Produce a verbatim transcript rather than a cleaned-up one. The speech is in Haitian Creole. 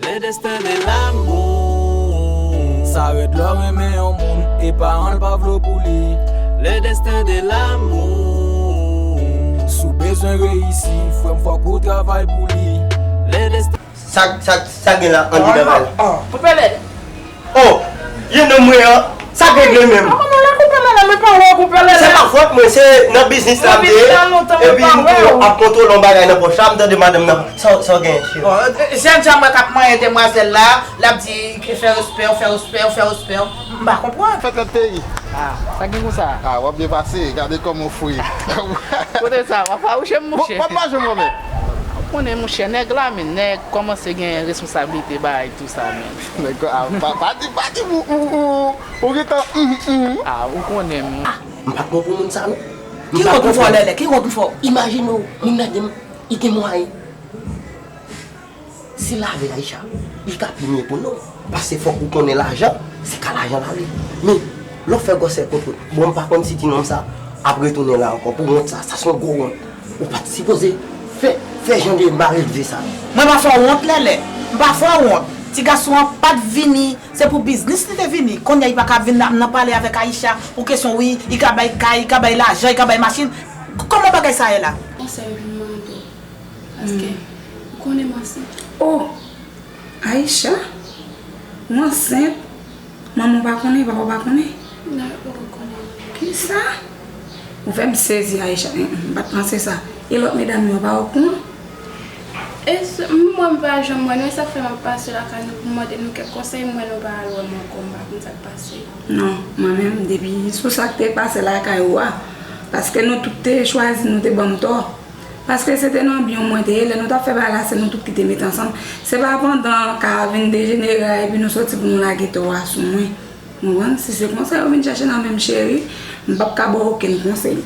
Le destin de l'amour. Sa rèd lè w renmen yon moun e paran l pa vle w pou li. Le destin de l'amour. Si w bezwen reyisi, frè m, fòk ou travay pou li. Le destin. Sa, sa, sa gen la andedan kay la? Koupe lèt. Oh, yon nonm mwen an, sa k regle menm? Kòman w la koupe madanm, men pa wè w koupe lèt? Se pa fòt mwen, se nan biznis la m te ye. Epi m tou ap kontwole yon bagay nan pòch la, m tande madanm nan. Sa, sa w gen, cheri? Bon, e, e, jèn jan mwen k ap manyen demwazèl la, l ap di, fè respè w, fè respè w, fè respè w. M pa konprann. Fèt lòt peyi. Ah, sa gen konsa? Ah, w ap byen pase, gade kòman w fre. Kote sa? W ap fawouche m, monchè. W ap pa jwenn mwen menm. Ou konnen, monchè, nèg la, men nèg kòmanse gen responsablite, bagay, tou sa, men. Nèg, ah, pa, pa di, pa di, ou, ou, ou, ou gentan, mm, mm. Ah, ou konnen, m. Ah, m pa t konn pou moun sa, non. Ki wont ou fè, Lèlè? Ki wont ou fè? Imajine w, moun nan gen, li gen mwayen. Si l avèk Aïcha, li ka pi mye pou nou. Paske fòk ou konnen lajan, se ka lajan l ale. Men, lè w fè gwosè kont, bon, m pa konn si ti nonm sa ap retounen la ankò pou wont sa. Sa se yon gwo wont. Ou pa t sipoze fè, fè jan de malelve sa. Mwen pa fè w wont, Lèlè. M pa fè w wont. Ti gason an pa t vini, se pou biznis li te vini. Kounye a, li pa ka vin nan, nan pale avèk Aïcha pou kesyon, wi, li ka bay kay, li ka bay lajan, li ka bay machin. Kòman bagay sa ye la? Yon sèl mande. Paske, ou konnen m ansent. Oh! Aïcha? Ou ansent? Manman w pa konnen, papa w pa konnen? Non, yo poko konnen. Kisa? Ou fè m sezi, Aïcha. Mm, mm, m pa t panse sa. E lòt medam yo pa okouran? E s-, m, mwen, m pa janm wè nou, e sa k fè m ap pase lakay nou pou mande nou kèk konsèy, m wè nou pa al wè m ankò, m pa konn sa k pase. Non, mwen menm, depi sou sa k te pase lakay ou a, paske nou tout te chwazi, nou te ban m tò. Paske se te nan byen mwen te ye, lè nou t ap fè bagay la, se nou tout ki te met ansanm. Se pa pandan ka a vin dejenere a, epi nou soti pou nou lage tò a sou mwen. Ou konprann? Si se konsa yo vin chèche nan men m, cheri, m p ap ka ba w okenn konsèy.